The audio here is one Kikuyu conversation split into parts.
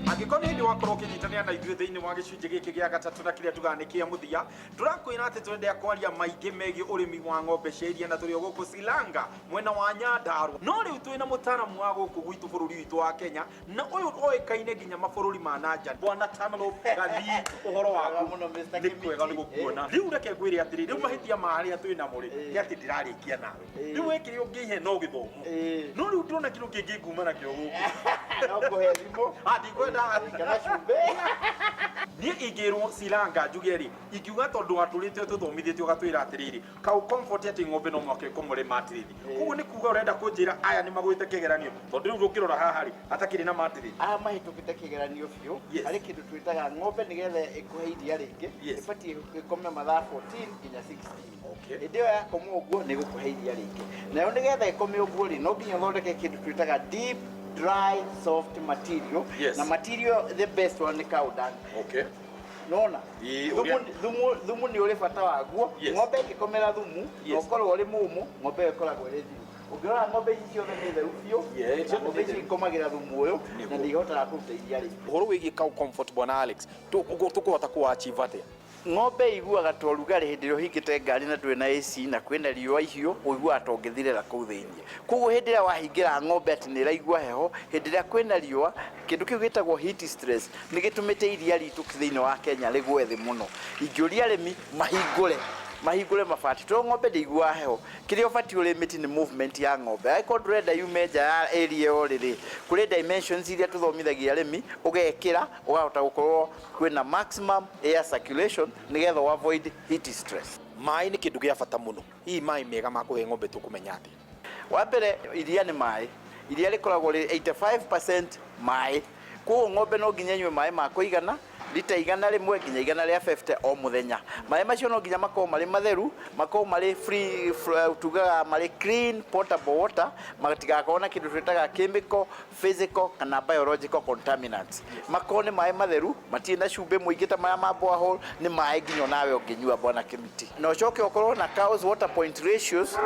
Angĩkorwo nĩ hĩndĩ wakorwo ũkĩnyitanĩra na ithuĩ thĩinĩ wa gĩcunjĩ gĩkĩ gĩa gatatũ na kĩrĩa tugaga nĩ kĩa mũthia, tũrakwĩra atĩ tũrenda kwaria maingĩ megiĩ ũrĩmi wa ng'ombe cia iria na tũrĩ o gũkũ Silanga mwena wa Nyandarua. No rĩu twĩna mũtaaramu wa gũkũ gwitũ bũrũri witũ wa Kenya na ũyũ oĩkaine nginya mabũrũri ma na nja, Bwana Tanlop Gathii, ũhoro waku? Mũno, Mr. Nĩ kwega nĩ Kimiti. gũkuona. Rĩu reke ngwĩre atĩrĩ, rĩu mahĩtia ma arĩa twĩ namo rĩ, nĩ atĩ ndĩrarĩkia nawe. Rĩu we kĩrĩa ũngĩihe no gĩthomo. No rĩu ndĩrona kĩndũ kĩngĩ nguma nakĩo gũkũ. No ngũhe thimũ. Ah, ndikwenda. Kana cumbĩ. Niĩ ingĩrwo Silanga njuge rĩ, ingiuga tondũ watũrĩte tũthomithĩtio ũgatwĩra atĩrĩrĩ, cow comfort atĩ ng'ombe no mũhaka ĩkomore matĩrĩthi. Koguo nĩ kuga ũrenda kũnjĩra aya nĩ magwĩte kĩgeranio, tondũ rĩu ũngĩrora haha rĩ, hatakĩrĩ na matĩrĩthi. Aya mahĩtũkĩte kĩgeranio biũ. Harĩ kĩndũ twĩtaga ng'ombe nĩgetha ĩkũhe iria rĩingĩ, ĩbatiĩ ĩkome mathaa 14 nginya 16. Hĩndĩ ĩyo yakoma ũguo nĩ ĩgũkũhe iria rĩingĩ. Nayo nĩgetha ĩkome ũguo rĩ, no nginya ũthondeke kĩndũ twĩtaga deep dry soft material. Na material the best one nĩ cow dung. Nona thumu nĩ ũrĩ bata waguo. Ng'ombe ĩngĩkomera thumu na ũkorwo ũrĩ mũmũ, ng'ombe ĩyo ĩkoragwo ĩrĩ theru. Ũngĩrora ng'ombe ici ciothe nĩ theru biũ. Yeah, na ng'ombe ici ikomagĩra thumu ũyũ na nĩ ihotaga kũruta iria rĩingĩ. Ũhoro wĩgiĩ cow comfort, Bwana Alex, tũkũhota kũ achieve atĩa? Ng'ombe ĩiguaga ta ũrugarĩ hĩndĩ ĩrĩa ũhingĩte ngari na ndũrĩ na AC na kwĩna riũa ihiũ, ũiguaga ta ũngĩthirĩra kũu thĩinĩ. Koguo hĩndĩ ĩrĩa wahingĩra ng'ombe atĩ nĩ ĩraigua heho, hĩndĩ ĩrĩa kwĩna riũa, kĩndũ kĩu gĩtagwo heat stress nĩ gĩtũmĩte iria ritũ thĩinĩ wa Kenya rĩgwe thĩ mũno. Ingĩũria arĩmi mahingũre, mahingũre mabati tondũ ng'ombe ndĩiguaga heho. Kĩrĩa ũbatiĩ ũ limit nĩ movement ya ng'ombe. Angĩkorwo ndũrenda yume nja ya area ĩyo rĩ, kũrĩ dimensions iria tũthomithagia arĩmi, ũgekĩra ũkahota gũkorwo kwĩna maximum air circulation nĩgetha ũ avoid heat stress. Maĩ nĩ kĩndũ gĩa bata mũno. Hihi maĩ mega ma kũhe ng'ombe tũkũmenya atĩa? Wa mbere iria nĩ maĩ. Iria rĩkoragwo rĩ 85% maĩ. Koguo ng'ombe no nginya ĩnyue maĩ ma kũigana, lita 100 nginya 150 o mũthenya. Maĩ macio no nginya makorwo marĩ matheru, makorwo marĩ free, tugaga marĩ clean potable water, matigakorwo na kĩndũ twĩtaga chemical, physical kana biological contaminants. Makorwo nĩ maĩ matheru, matirĩ na cumbĩ mũingĩ ta marĩa ma borehole, nĩ maĩ nginya onawe ũngĩnyua, Bwana Kĩmiti. Na ũcoke ũkorwo na cows water point ratios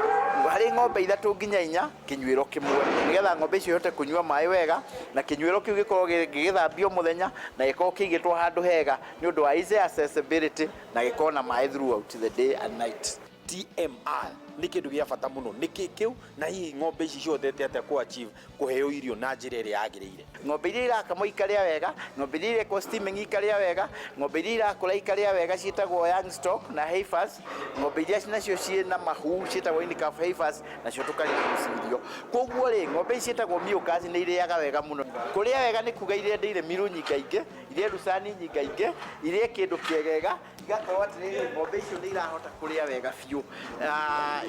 harĩ ng'ombe ithatũ nginya inya kĩnyuĩro kĩmwe, nĩgetha ng'ombe icio ihote kũnyua maĩ wega, na kĩnyuĩro kĩu gĩkorwo gĩgĩthambio mũthenya na gĩkorwo kĩigĩtwo handũ hega nĩ ũndũ wa easy accessibility na gĩkorwo na maĩ throughout the day and night. TMR nĩ kĩndũ gĩa bata mũno. Nĩ kĩ kĩu na hihi ng'ombe ici cihotete atĩa kũ achieve kũheo irio na njĩra ĩrĩa yagĩrĩire? Ng'ombe iria irakamwo ikarĩa wega, ng'ombe iria irekwo steaming ikarĩa wega, ng'ombe iria irakũra ikarĩa wega ciĩtagwo young stock na heifers, ng'ombe iria nacio ciĩ na mahu ciĩtagwo in calf heifers, nacio tũkarĩa irio. Koguo rĩ, ng'ombe ici ciĩtagwo mucus nĩ irĩaga wega mũno. Kũrĩa wega nĩ kuga irĩe dairy meal nyingaingĩ, irĩe lucerne nyingaingĩ, irĩe kĩndũ kĩegega, igakorwo atĩrĩrĩ ng'ombe icio nĩ irahota kũrĩa wega biũ.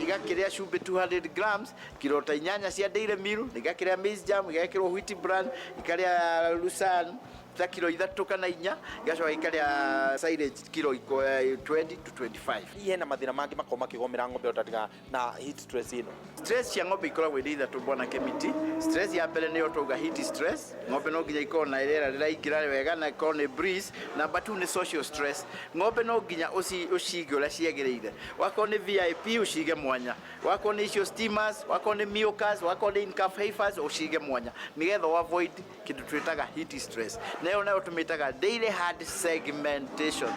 Igakĩrĩa cumbĩ 200 grams, kiro ta 8 cia dairy meal, na igakĩrĩa maize germ, igekĩrwo wheat bran, ikarĩa lucerne ta kiro 3 kana 4, igacoka ikarĩa silage kiro 20 to 25. Hihi hena mathĩna mangĩ makoragwo makĩgomera ng'ombe ota tiga na heat stress ĩno? Stress cia ng'ombe ikoragwo irĩ ithatũ, Bwana Kĩmiti. Stress ya mbere nĩyo twauga heat stress, ng'ombe no nginya ikorwo na rĩera rĩraingĩra wega na ĩkorwo nĩ breeze. Number 2 nĩ social stress, ng'ombe no nginya ũcige ũrĩa ciagĩrĩire. Wakorwo nĩ VIP ũcige mwanya, wakorwo nĩ icio steamers, wakorwo nĩ mucus, wakorwo nĩ in calf heifers ũcige mwanya nĩgetha ũ avoid kĩndũ twĩtaga heat stress, na ĩyo nayo tũmĩtaga daily herd segmentation.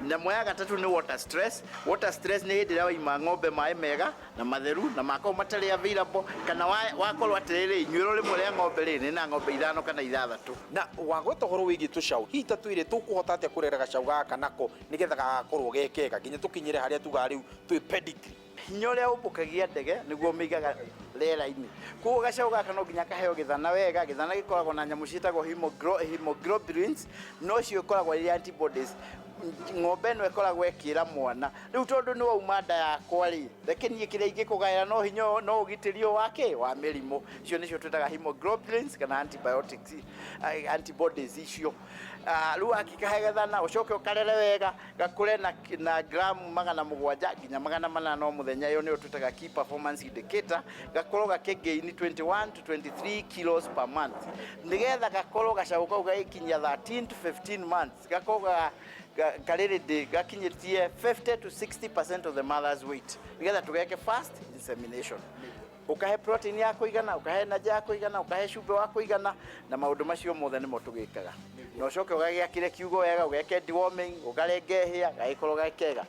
Nyamũ ya gatatũ nĩ water stress. Water stress nĩ hĩndĩ ĩrĩa waima ng'ombe maĩ mega na matheru na makorwo matarĩ available, kana wakorwo atĩrĩrĩ inyuĩro rĩmwe rĩa ng'ombe rĩ nĩ na ng'ombe 5 kana 6. Na wagweta ũhoro wĩgiĩ tũcaũ, hihi ta twĩre tũkũhota atĩa kũrera gacaũ gaka nako nĩgetha gagakorwo ge kega nginya tũkinyĩre harĩa tugaga rĩu twĩ pedigree? Hinya ũrĩa ũmbũkagia ndege nĩguo ũmĩigaga rĩera-inĩ. Koguo gacaũ gaka no nginya kaheo gĩthana wega. Gĩthana gĩkoragwo na nyamũ ciĩtagwo hemoglobins, no cio ikoragwo irĩ antibodies. Ng'ombe ĩno ĩkoragwo ĩkĩra mwana, rĩu tondũ nĩ wauma nda yakwa rĩ, reke niĩ kĩrĩa ingĩkũgaĩra no hinya ũyũ, no ũgitĩri ũyũ wa kĩ? Wa mĩrimũ. Icio nĩcio twĩtaga hemoglobins kana antibiotics, antibodies icio. Rĩu wakĩkahe gĩthana, ũcoke ũkarere wega, gakũre na gramu 700 nginya 800 o mũthenya. Ĩyo nĩyo twĩtaga key performance indicator. Gakorwo gakĩgain 21 to 23 kilos per month, nĩgetha gakorwo gacaũ kau gagĩkinyia 13 to 15 months gakorwo karĩ ready gakinyĩtie 50 to 60% of the mother's weight, nĩgetha tũgeke fast insemination. Ũkahe protein ya kũigana, ũkahe energy ya kũigana, ũkahe cumbĩ wa kũigana, na maũndũ macio mothe nĩmo tũgĩkaga. Na ũcoke ũgagĩakĩre kiugo wega, ũgeke deworming, ũkarenge hĩa, gagĩkorwo ge kega.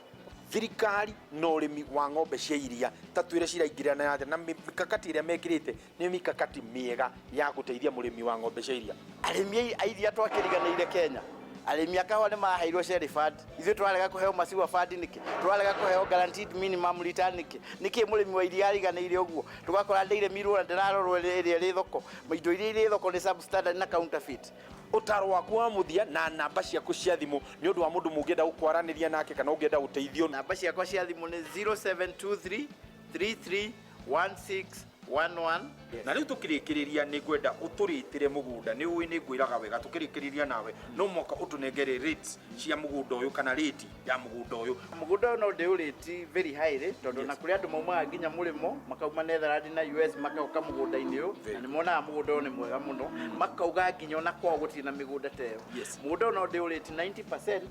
Thirikari na ũrĩmi wa ng'ombe cia iria, ta twĩre ciraingĩrana atĩa na mikakati ĩrĩa mekĩrĩte nĩ mikakati mĩega ya gũteithia mũrĩmi wa ng'ombe cia iria? Arĩmi a iria twakĩriganĩire Kenya. Arĩmi a kahũa nĩ maheirwo Sherry Fund, ithuĩ twarega kũheo Maziwa Fund nĩkĩ? Twarega kũheo guaranteed minimum return nĩkĩ? Nĩkĩ mũrĩmi wa iria ariganĩire ũguo? Tũgakora Dairy Meal ona ndĩrarorwo ĩrĩa ĩrĩ thoko, indo iria irĩ thoko nĩ substandard na counterfeit. Ũtaro waku wa mũthia na namba ciaku cia thimũ nĩ ũndũ wa mũndũ mũngĩenda gũkwaranĩria nake kana ũngĩenda ũteithio. Namba ciakwa cia thimũ nĩ 0723 33 1611. Na rĩu tũkĩrĩkĩrĩria, nĩ ngwenda ũtũrĩtĩre mũgũnda. Nĩ ũĩ nĩ ngwĩraga wega, tũkĩrĩkĩrĩria nawe no mwaka ũtũnengere rates cia mũgũnda ũyũ kana rate ya mũgũnda ũyũ. Mũgũnda ũyũ no ndĩũrĩti very highly, tondũ na kũrĩ andũ maumaga nginya mũrĩmo, makauma Netherland na US, magoka mũgũnda-inĩ ũyũ, na nĩ monaga mũgũnda ũyũ nĩ mwega mũno, makauga nginya ona kwao gũtirĩ na mĩgũnda ta ĩyo. Mũgũnda ũyũ no ndĩũrĩti 90%.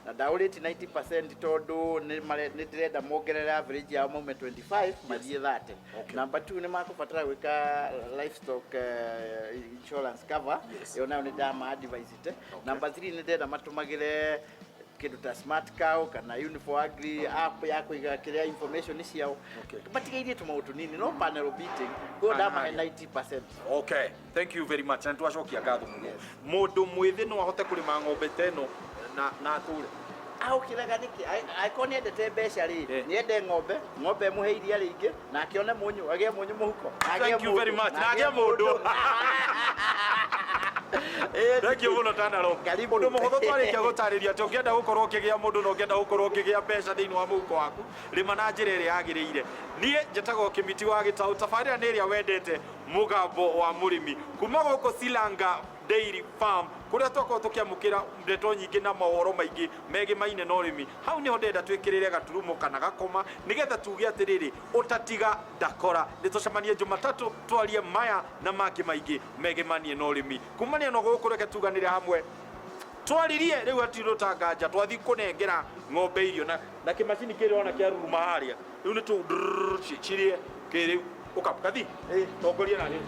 Na ndaũrĩti 90% tondũ nĩ ndĩrenda mongerere average yao, maume 25 mathiĩ 30. Number 2, nĩ makũbatara gwĩka livestock insurance cover. Ĩyo nayo nĩ ndama advise. Number 3, nĩ ndĩrenda matũmagĩre kĩndũ ta Smart Cow kana Unifor Agri app ya kũiga kĩrĩa information ciao. Matigairie tũmaũndũ tũnini, no panel beating, koguo ndamahe 90%. Okay, thank you very much, na nĩtwacokia ngatho mũno. Mũndũ mwĩthĩ no ahote kũrĩma ng'ombe ta ĩno na atũre? Aũkĩraga nĩkĩ? Angĩkorwo nĩendete mbeca rĩ, nĩende ng'ombe, ng'ombe ĩmũhe iria rĩingĩ na akĩone mũnyũ, agĩe mũnyũ mũhuko, na agĩe Thank you very mũndũ, much. Na agĩe mũndũ. Thank you mũno, Tanaro. Karibu. Ũndũ mũhũthũ twarĩkia gũtarĩria atĩ ũngĩenda gũkorwo ũkĩgĩa mũndũ na ũngĩenda gũkorwo ũkĩgĩa mbeca thĩinĩ wa mũhuko waku, rĩma na njĩra ĩrĩa yagĩrĩire. Niĩ njĩtagwo Kĩmiti wa Gĩtaũ, tabarĩra nĩ ĩrĩa wendete, Mũgambo wa Mũrĩmi, kuma gũkũ Silanga Dairy Farm, kũrĩa twakorwo tũkĩamũkĩra ndeto nyingĩ na mohoro maingĩ megĩmaine na ũrĩmi. Hau nĩho ndĩrenda twĩkĩrĩre gaturumo kana gakoma, nĩgetha tuge atĩrĩrĩ, ũtatiga ndakora. Nĩ tũcemanie Jumatatũ, twarie maya na mangĩ maingĩ megemanie na ũrĩmi. Kumania na gũkũ, reke tuganĩre hamwe twaririe. Rĩu hatirĩ tanganja, twathi kũnengera ng'ombe irio na kĩmacini kĩrĩ ona kĩa ruruma harĩa. Rĩu nĩ tũ cirĩe kĩrĩu ũka kathi tongoria na niĩ.